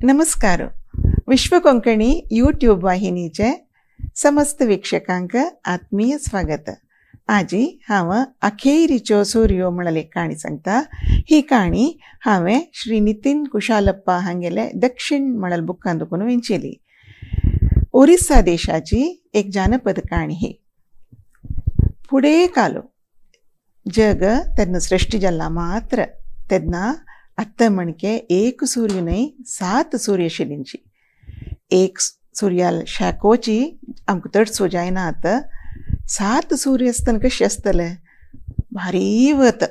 नमस्कार. विश्व कोंकणी यूट्यूब वाहिनीचे समस्त वीक्षकांक आत्मीय स्वागत. आजी हांव अखेरीचो सूर्यो म्हणले काणी सांगता. ही काणी हांवें श्री नितीन कुशालप्पा हांगेले दक्षिण म्हणल बुकान दुकून विंचेली. ओरिस्सा देशाची एक जानपद काणी ही. फुडें कालो जग तेन्ना सृष्टी जाला मात्र तेन्ना आत्तां म्हणके एक सूर्य न्हय 7 सूर्य आशिल्लींची. एक सूर्याल शाकोची आमकां तडसो जायना. आतां 7 सूर्य आसतना कशें आसतलें, भारी वत.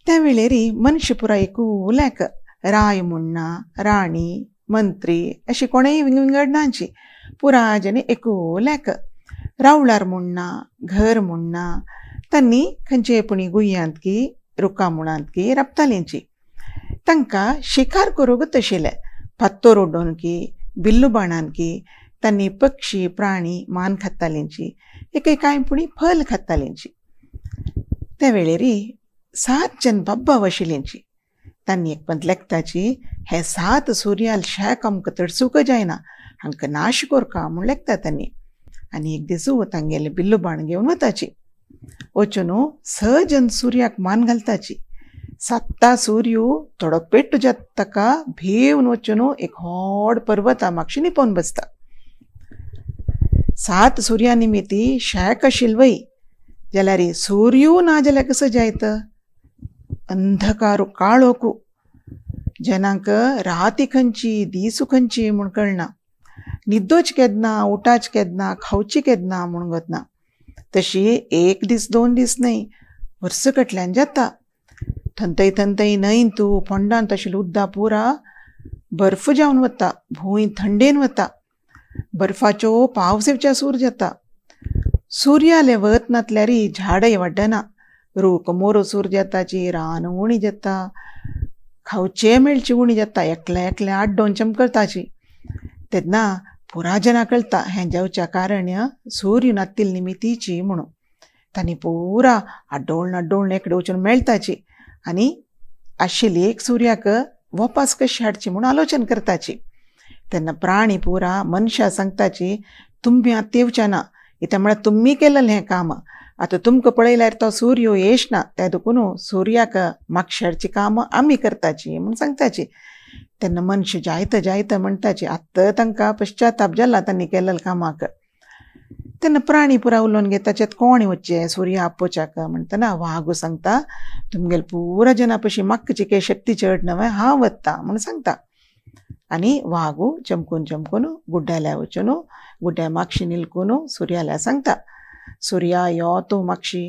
त्या वेळेरी मनशां पुराय एकूल्याक राय म्हणना, राणी, मंत्री अशी कोणेय विंगड नाची पुराय जन एकूल्याक रावळार म्हणना, घर म्हणना, तांणी खंयचे पुणी गुयांत की रुखा मुळांत की राबतालींची. तांकां शिकार करूंकच आशिल्लें. फात्तोर उडोवन की बिल्लू बाणान की तांणी पक्षी प्राणी मान खातालींची, एक कांय पुणी फल खातालींची. त्या वेळेरी 7 जन बाब्बा आशिल्लींची. तांणी एक पंत लेखताची हे 7 सूर्याल शेक आमकां तडसूंक जायना, हांकां नाश करका म्हूण लेखता तांणी. आनी एक दिसू तांगेले बिल्लू बाण घेवन वताची. वचून 6 जन सूर्याक मान घालताची. 7 सूर्य थोडो पेट्टू जाता ताका भिवन वचून एक व्हड पर्वता मागशी निपोवन बसता. 7 सूर्या निमित्ती शेक आशिल्ल वय जाल्यार सूर्य ना जाल्यार कसो जायत, अंधकार काळोखू, जनांक राती खंयची दीसू खंयची म्हूण कळना, न्हिदोच केन्ना, उठाच केन्ना, खावची केन्ना म्हूण वतना. तशी एक दीस 2 दीस न्हय, वर्स कटल्यान जाता. थंतय थंतय न्हंय तूं फोंडांत आशिल्लें उदक पुरा बर्फ जावन वता, भूंय थंडेन वता, बर्फाचो पावस येवच्या सूर जाता. सूर्याले वत नातल्यारी झाडाय वाडना, रूख मोरो सूर जाताची, रान उणी जाता, खावचें मेळची उणी जाता, एकल्या एकल्या आड्डोन चमकळताची. तेन्ना पुरा जनां कळटा हें जावच्या कारण सूर्य नातिल निमितीची म्हणून. तांणी पुरा आड्डोळण आड्डोळण एकडे वचून मेळटाची आनी आशिल्ली एक सूर्याक वापस कशी हाडची म्हूण आलोचन करताची. तेन्ना प्राणी पुरा मनशां सांगताची, तुमी आतां येवच्या ना, इत्या म्हळ्यार तुमी केलेलें हें काम, आतां तुमकां पळयल्यार तो सूर्य येश ना, त्या देखून सूर्याक मागशे हाडची कामां आमी करताची म्हूण सांगताची. तेन्ना मनशां जायत जायत म्हणटाची आतां तांकां पश्चाताप जाला तांणी केल्ल्या कामाक. तेन्ना प्राणी पुरा उलोवन घेताचे कोण वचचें सूर्य आपोवच्याक म्हणटना वागू सांगता, तुमगेले पुरा जना पशी म्हाका काय शक्ती चड नवें, हांव वता म्हूण सांगता. आनी वागू चमकून चमकून गुड्ड्याल्या वचून गुड्ड्या मागशी निलकून सूर्याल्या सांगता, सूर्या यो तूं मागशी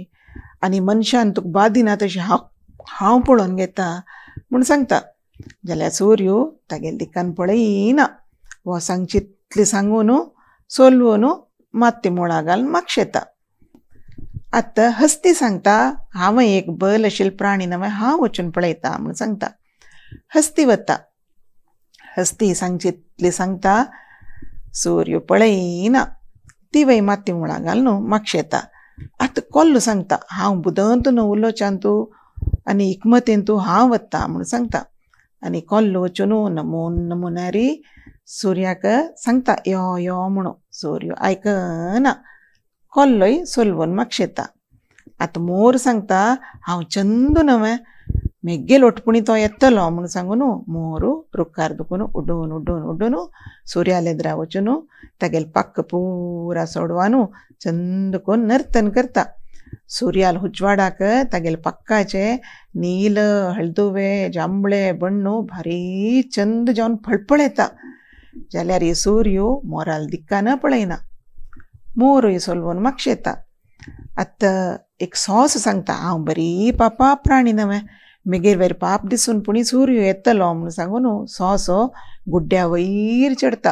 आनी मनशान तुका बादिना तशें हांव पळोवन घेता म्हूण सांगता. जाल्यार सूर्य तागेले दिकान पळयना, हो सांगची तितली सांगून सोलवून मात्ती मुळां घालून मागशेता. आतां हस्ती सांगता, हांव एक बल आशिल्लो प्राणी नवें, हांव वचून पळयता म्हूण सांगता. हस्ती वता, हस्ती सांगची तितली सांगता, सूर्य पळयना, ती वय मात्ती मुळां घालून मागशेता. आतां कोल्लो सांगता, हांव बुदंत न्हू उलोवच्यान तूं आनी हिकमतेन तूं हांव वता म्हूण सांगता. आनी कोल्लो वचून नमून नमुन्यारी सूर्याक सांगता यो यो म्हणून. सूर्य आयकना, कोल्लोय सोलवून मागशेता. आतां मोर सांगता, हांव चंद नवें, मेगेल ओटपुणी तो येतलो म्हूण सांगून मोर रुखार दुखून उडून उडून उडून सूर्यालेद्रा वचून तागेले पाक्क पुरा सोडवानू चंद करून नर्तन करता. सूर्याल उजवाडाक तागेले पक्काचे नील हळदुवे जांबळे बण्णू भारी चंद जावन फळफळेता. जाल्यार सूर्य मोराल दिक्कान पळयना, मोरूय सोलवून मागशेता. आतां एक सोंस सांगता, हांव बरी पापा प्राणी नवें, मेगेर वयर पाप दिसून पुणी सूर्य येतलो म्हूण सांगून सोंसो गुड्ड्या वयर चडटा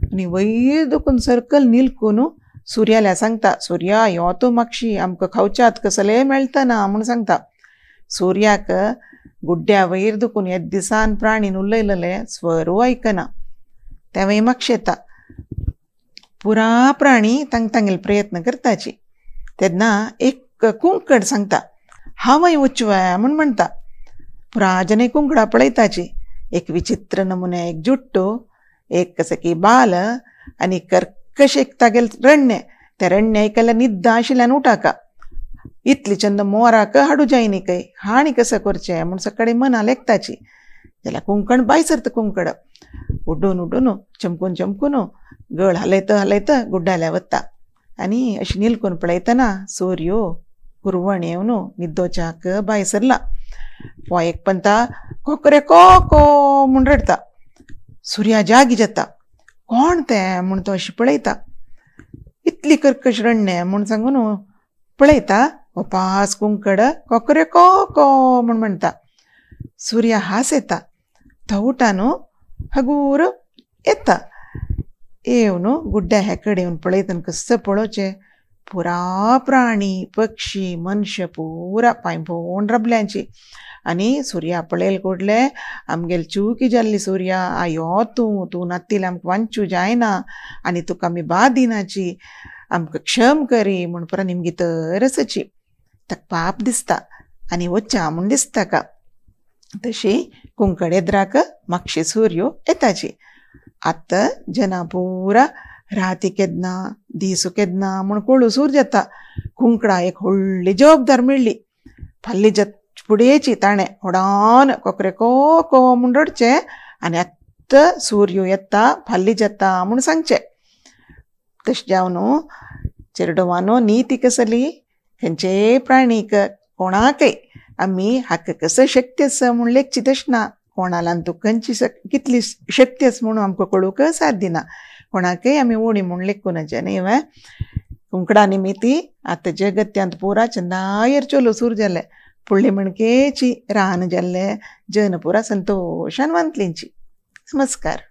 आनी वयर दुखून सर्कल निलकून सूर्याल्या सांगता, सूर्या यो तूं मागशी, आमकां खावच्यात कसलें मेळतना म्हूण सांगता. सूर्याक गुड्ड्या वयर दुखून येत दिसान प्राणीन उलयलेलें स्वरू आयकना, तेंवूय मागशेता. पुरा प्राणी तांग तांगेले प्रयत्न करताची. तेन्ना एक कुंकड सांगता, हांवय वचूया म्हूण म्हणटा. पुरा जन कुंकडा पळयताची, एक विचित्र नमुने एक जुट्टो, एक कसं की बाल आनी कर्कश एक तागेल रण्णे, त्या रण्णे आयकल्यार निद्दा आशिल्ल्यान उठाका. इतली चंद मोराक हाडू जायनी काय हाणी कसं करचें म्हूण सकाळी मना लेखताची. जाल्यार कुंकण बाय सरता कुंकड उड्डून उड्डून चमकून चमकून गळ हालयता हालयता गुड्डाल्या वता आनी अशी निलकून पळयतना सूर्यो कुरवण येवन निद्दोच्याक बाय सरला. पोय एक पंता कोकरे को को म्हूण रडटा. सुर्या जागी जाता, कोण तें म्हूण तो अशी पळयता. इतली कर्कश रडणें म्हूण सांगून पळयता, पास कुंकड कोकरे को को म्हूण म्हणटा. सुर्या हास येता, तो उठान हगूर येता. येवन गुड्ड्या हे कडेन येवन पळयतना कसो पळोवचें, पुरा प्राणी पक्षी मनशां पुरा पांय भोंवन रबल्यांची. आनी सुर्या पळयल कोडले आमगेले चुकी जाल्ली सुर्या, आयो तूं तूं नातिल आमकां वांचू जायना आनी तुका आमी बाद दिनाची, आमकां क्षम करी म्हूण पुरा निमगी तर आसाची. ताका पाप दिसता आनी वच्चा म्हूण दिसता का. तशी कुंकड येद्राक मागशे सूर्यो येताची. आतां जना पुरा राती केन्ना दिसू केन्ना म्हूण कोळू सूर जाता. कुंकडा एक व्हडली जबाबदार मेळ्ळी. फाल्ली फुडेची ताणें व्हडान कोकरे को को म्हूण रडचें आनी आतां सूर्यो येता फाल्ली जाता म्हूण सांगचें. तशें जावन चेरडुवांनो नीती कसली, खंयचेय प्राणीक कोणाकय आमी हाका कसो शक्ती आसा म्हूण लेखची तशें ना. कोणालान तूं खंयची कितली शक्ती आसा म्हणून आमकां कळूंक साध्य ना. कोणाकय आमी उणी म्हूण लेखूं नजे न्ही वे. कुंकडा निमिती आतां जगत्यांत पुरा चंदायर चलो सूर जाले, फुडले म्हणकेची रान जाल्ले जन पुरा संतोशान वांतलींची. नमस्कार.